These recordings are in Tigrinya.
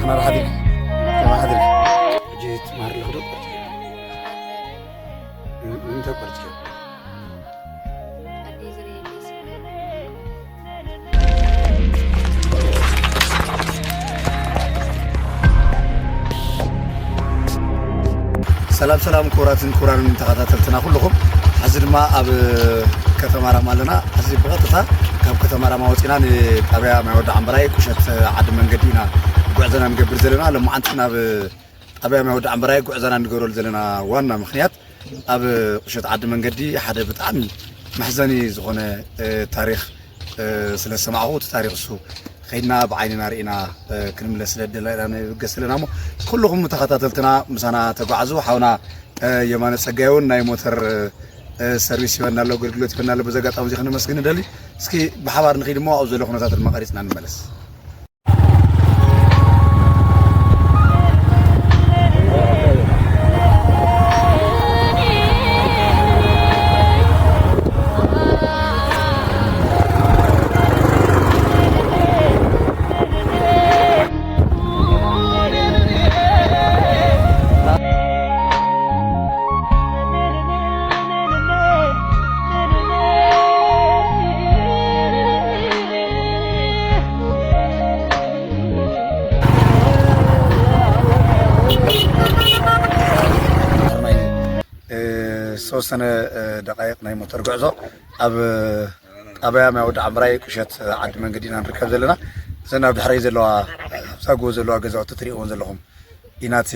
መርሓባ፣ መርሓባ። ሕጂ ትመሃር ኣለኺ ዶ? ቆርጺ። እ-፣ እንታይ ቆርጺ? ሰላም ሰላም፣ ክቡራትን ክቡራንን ተኸታተልትና ኩልኹም፣ ሕዚ ድማ ኣብ ከተማ ራማ ኣለና። ሕዚ ብቐጥታ ካብ ከተማ ራማ ወፂና ንጣብያ ማይ ወዲ ዓምበራይ ቁሸት ዓዲ መንገዲ ኢና ጉዕዞና ንገብር ዘለና። ሎማዓንቲ ናብ ጣብያ ማይ ወዲ ዓምበራይ ጉዕዞና ንገብረሉ ዘለና ዋና ምኽንያት፣ ኣብ ቁሸት ዓዲ መንገዲ ሓደ ብጣዕሚ መሕዘኒ ዝኾነ፣ እ፣ ታሪኽ፣ እ፣ ስለ ዝሰማዕኹ፣ እቲ ታሪኽ እሱ ኸይድና ብዓይንና ርኢና፣ እ፣ ክንምለስ ስለ ዝደለና ኢና ንብገስ ዘለና እሞ፣ ኩልኹም ተኸታተልትና ምሳና ተጓዓዙ። ሓውና፣ እ፣ የማነ ጸጋይ እውን ናይ ሞተር፣ እ፣ ሰርቪስ ይበና ኣሎ፣ ኣገልግሎት ይበና ኣሎ። በዚ ኣጋጣሚ እዚ ክነመስግን ንደሊ። እስኪ ብሓባር ንኸይድ እሞ፣ ኣብኡ ዘሎ ኩነታት ድማ ቀሪጽና ንመለስ። ናይ፣ እ፣ ዝተወሰነ፣ እ፣ ደቃይቕ ናይ ሞተር ጉዕዞ ኣብ ጣብያ ማይ ወዲ ዓምበራይ ቁሸት ዓዲ መንገዲ ኢና ንርከብ ዘለና። እዘን ኣብ ድሕረይ ዘለዋ፣ ኣብዛ ጎቦ ዘለዋ ገዛውቲ ትሪእወን ዘለኹም ኢና፣ እቲ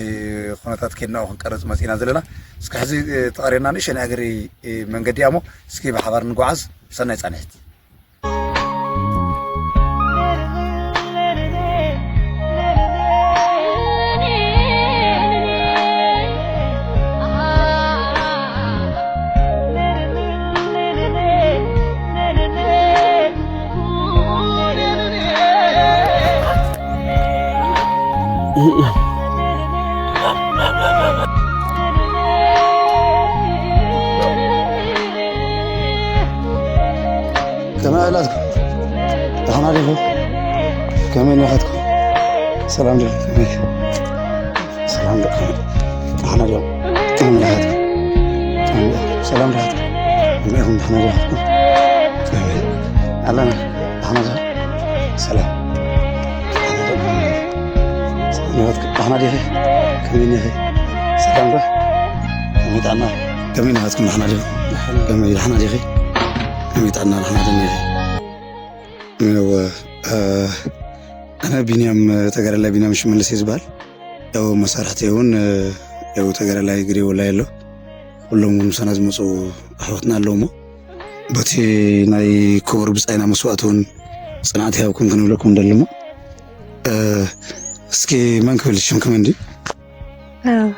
ኩነታት ከይድናኡ ክንቀርጽ መጺና ዘለና። እስከ ሕዚ፣ እ፣ ተቐርየና ንእሽተይ ናይ እግሪ፣ እ፣ መንገዲ እያ እሞ፣ እስኪ ብሓባር ንጓዓዝ። ሰናይ ጻንሒት። ከመይ ኣላትኩም? ደሓና ዲኹም? ከመይ ናኻትኩም? ሰላም ዲኹም? ከመይ? ሰላም ዲኹም? ደሓና ዲኹም? ከመይ ናኻትኩም? ከመይ? ሰላም ዲኹም? ከመይ ኢኹም? ደሓና ዲኹም? ከመይ? ኣለና። ደሓና ዲኹም? ሰላም። ደሓና ዲኹም? ደሓና ዲኺ? ከመይ ዲኺ? ሰላም ዶ? ከመይ ጥዕና? ከመይ ናኻትኩም? ደሓና ዲኹም? ከመይ ደሓና ዲኺ? ከመይ ጥዕና? ደሓና ዶ ኒኺ? እወ፣ እ፣ ኣነ ቢንያም፣ ተጋዳላይ ቢንያም ሽመልስ እየ ዝበሃል። ያው መሳርሕተይ እውን፣ እ፣ ያው ተጋዳላይ ግደይ ወላይ ኣሎ። ኩሎም እውን ምሳና ዝመፁ ኣሕዋትና ኣለዉ እሞ፣ በቲ ናይ ክቡር ብፃይና መስዋእቲ እውን ፅንዓት ይሃብኩም ክንብለኩም ንደሊ እሞ፣ እ፣ እስኪ መን ክብል ሽምኪ መን ድዩ? ኣበባ።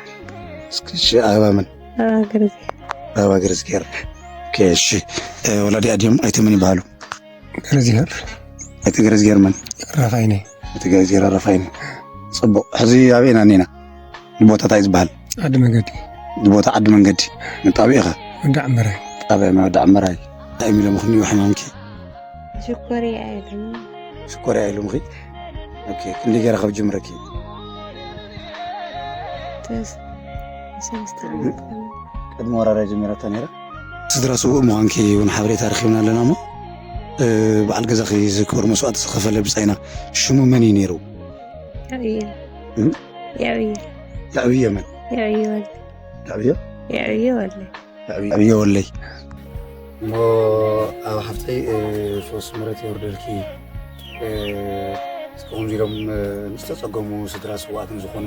እስኪ እሺ፣ ኣበባ መን? ኣበባ ገረዝጊሄር። ኣበባ ገረዝጊሄር። ኦኬ፣ እሺ። እ፣ ወላዲ ኣዲኦም ኣይተ መን ይበሃሉ? ገረዝጊሄር። ኣይተ ገረዝጊሄር መን? ኣራፋይነ። ኣይተ ገረዝጊሄር ኣራፋይነ። ፅቡቕ። ሕዚ ኣበይና እኒና? እቲ ቦታ እንታይ ዝበሃል? ዓዲ መንገዲ። እቲ ቦታ ዓዲ መንገዲ። መጣብኢኻ? ወዲ ዓምበራይ። ጣብያ ናይ ወዲ ዓምበራይ። እንታይ እዮም ኢሎምኽኒ ሕማምኪ? ሽኮርያ ኢሎምኒ። ሽኮርያ ኢሎምኺ? ኦኬ፣ ክንደይ ገይራ ካብ ጀምረኪ? ተስ-፣ ሰለስተ ዓመት። ቅድሚ ወራር እያ ጀሚራታ ነይራ? ስድራ ስዉእ ምዃንኪ እውን ሓበሬታ ረኺብና ኣለና እሞ፣ እ፣ በዓል ገዛኺ እዚ ክቡር መስዋእቲ ዝኸፈለ ብጻይና ሽሙ መን እዩ ነይሩ? የዕብየ። እም? የዕብየ። የዕብየ መን? የዕብየ ወልደ። የዕብየ? የዕብየ ወልደ። የዕብየ ወልደ። እሞ ኣብ ሓፍተይ፣ እ፣ ፈውሲ ምሕረት የውርደልኪ። እ፣ እስከ ከምዚ ኢሎም፣ እ፣ ንዝተጸገሙ ስድራ ስውኣትን ዝኾኑ፣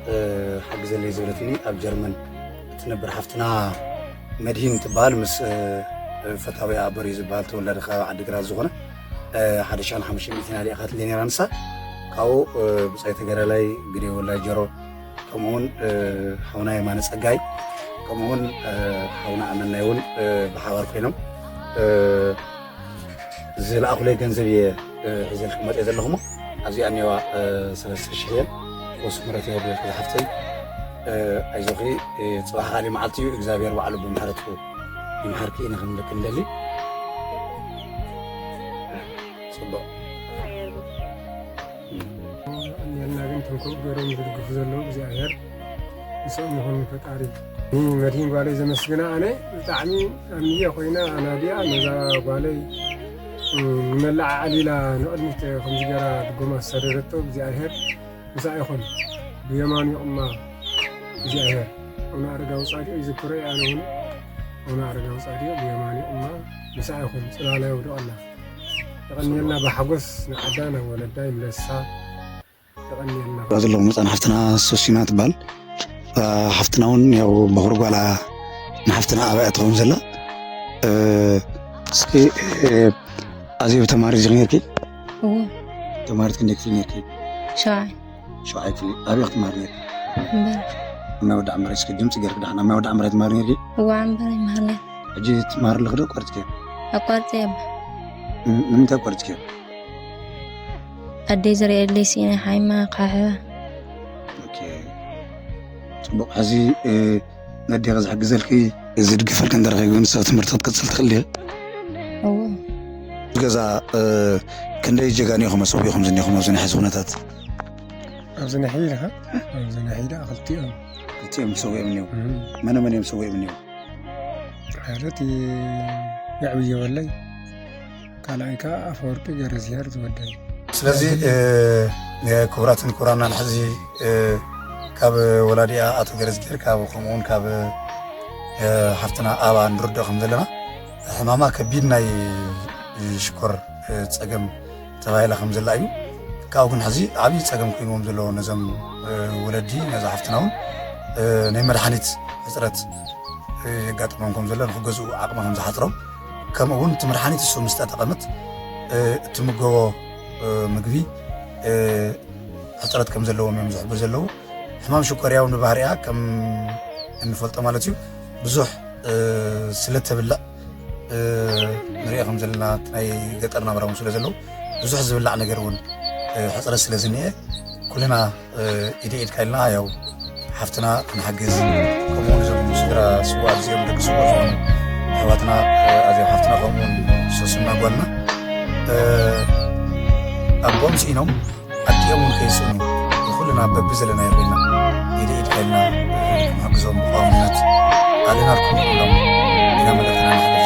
እ፣ ሓግዘለይ ዝበለትኒ ኣብ ጀርመን እትነብር ሓፍትና መድሂን ትበሃል፣ ምስ፣ እ፣ ፈታዊኣ በርሂ ዝበሃል ተወላዲ ከባቢ ዓዲግራት ዝኾነ፣ እ፣ ሓደ ሺሕን ሓሙሽተ ሚእትን ኣሊኣኻትለይ ነይራ ንሳ። ካብኡ፣ እ፣ ብጻይ ተጋዳላይ ግደይ ወላይ ጀሮ፣ ከምኡውን፣ እ፣ ሓውና የማነ ጸጋይ፣ ከምኡውን፣ እ፣ ሓውና ኣመናይ እውን፣ እ፣ ብሓባር ኮይኖም፣ እ፣ ዝለኣኹለይ ገንዘብ እየ፣ እ፣ ሒዘልኩም መፅየ ዘለኹ እሞ፣ ኣብዚኣ እኒዋ፣ እ፣ ሰለስተ ሽሕ እየን። ፈውሲ ምሕረት የውርደልኪ ዝሓፍተይ። እ፣ ኣይዞኺ፣ እ፣ ፅባሕ ካሊእ መዓልቲ እዩ፣ እግዚኣብሔር ባዕሉ ብምሕረቱ ይምሓርኪ ኢና ክንብለኪ ንደሊ። ፅቡቕ። እቶም ከምኡ ገይሮም ዝድግፉ ዘለዉ እግዚኣብሔር ምስኦም ይኹን ፈጣሪ። ንመድሂን ጓለይ ዘመስግና ኣነ ብጣዕሚ ኣምንየ ኮይና ኣናዲኣ ነዛ ጓለይ ንመለዓዓሊ ኢላ ንቕድሚት ከምዚ ገይራ ድጎማ ዝሰደደቶ እግዚኣብሔር ምሳኣ ይኹን። ብየማኑ ይቕማ እግዚኣብሔር። ኣቡነ ኣረጋዊ ጻድቕ ይዝክሮ እየ ኣነ እውን። ኣቡነ ኣረጋዊ ጻድቕ ብየማኑ ይቕማ ምሳኣ ይኹን። ጽላላ የውድቐላ። የቐንየልና። ብሓጎስ ንዓዳ ናብ ወለዳ ይምለሳ። የቐንየልና። እዛ ዘለኹ መጻን ሓፍትና ሶሲና ትበሃል። እዛ ሓፍትና እውን ያው በኹሪ ጓላ ንሓፍትና ኣባያ ትኸውን ዘላ። እ፣ እስኪ፣ እ፣ ኣዜብ ተማሪ ዲኺ ነርኪ? እዎ። ተማሪት ክንደይ ክፍሊ ነርኪ? ሸውዓይ። ሸውዓይ ክፍሊ። ኣበይ ክትመሃሪ ነርኪ? እምበር። ኣብ ማይ ወዲ ዓምባራይ እስኪ ድምፂ ገይርኪ ደሓን። ኣብ ማይ ወዲ ዓምባራይ ትመሃሪ ነርኪ? እዎ፣ ዓምባራይ ይመሃር ነይረ። ሕጂ ትመሃሪ ኣለኺ ዶ ኣቋሪፅኪ? ኣቋሪፀ እየ። ን-፣ ንምንታይ ኣቋሪፅኪ? ኣደይ ዝርእየለይ ስኢነ ሓይማ ካሕባ። ኦኬ። ፅቡቕ። ሕዚ፣ እ፣ ነዴኺ ዝሕግዘልኪ ዝድግፈልኪ እንተረኺቡ ንሳ ትምህርቲ ክትቅፅል ትኽእል ድየ? እዎ። ገዛ፣ እ፣ ክንደይ ጀጋኑ ኢኹም ኣሰዊእኹም ዝኒኹም ኣብዚ ናይ ሕዚ ኩነታት? ኣብዚ ናይ ሕጂ ድኻ? ኣብዚ ናይ ሕጂ ደኣ ክልቲኦም። ክልቲኦም ሰዊኦም እኒው። እም። መነ መን እዮም ሰዊኦም እኒው? ሓደ እቲ የዕብዮ ወለይ፣ ካልኣይ ከኣ ኣፈወርቂ ገረዝሄር ዝወደይ። ስለዚ፣ እ፣ ክቡራትን ክቡራን፣ ንሕዚ፣ እ፣ ካብ ወላዲኣ ኣቶ ገረዝጊሄር፣ ካብ፣ ከምኡ እውን ካብ፣ እ፣ ሓፍትና ኣባ ንርድኦ ከም ዘለና፣ ሕማማ ከቢድ ናይ ሽኮር፣ እ፣ ጸገም ተባሂላ ከም ዘላ እዩ። ካብኡ ግን ሕዚ ዓብዪ ጸገም ኮይንዎም ዘለዎ ነዞም፣ እ፣ ወለዲ፣ ነዛ ሓፍትና እውን፣ እ፣ ናይ መድሓኒት ሕጽረት፣ እ፣ የጋጥሞም ከም ዘሎ፣ ንክገዝኡ ዓቕሚ ከም ዝሓጽሮም፣ ከምኡ እውን እቲ መድሓኒት እሱ ምስ ተጠቐመት፣ እ፣ እትምገቦ፣ እ፣ ምግቢ፣ እ፣ ሕጽረት ከም ዘለዎም እዮም ዝሕብሩ ዘለዉ። ሕማም ሽኮር ያው ንባህሪኣ ከም እንፈልጦ ማለት እዩ፣ ብዙሕ፣ እ፣ ስለ ተብልዕ፣ እ፣ ንሪኦ ከም ዘለና እቲ ናይ ገጠር ናብራ እውን ስለ ዘለዉ፣ ብዙሕ ዝብላዕ ነገር እውን፣ እ፣ ሕጽረት ስለ ዝኒኤ፣ ኩልና፣ እ፣ ኢደ ኢድካ ኢልና ያው ሓፍትና ክንሓግዝ፣ ከምኡ እውን እዞም ስድራ ስዋ፣ እዚኦም ደቂ ስዋ ዝኾኑ ኣሕዋትና፣ እ፣ ኣዚኦም ሓፍትና፣ ከምኡ እውን ሶስና ጓልና፣ እ፣ ኣቦኦም ስኢኖም ኣዲኦም እውን ከይስእኑ፣ ንኹልና በብዘለናዮ ኮይና ኢደ ኢድካ ኢልና ክንሕግዞም ብቋውነት ኣለናልኩም ንብሎም ኢና መልእኽትና ነሕልፍ።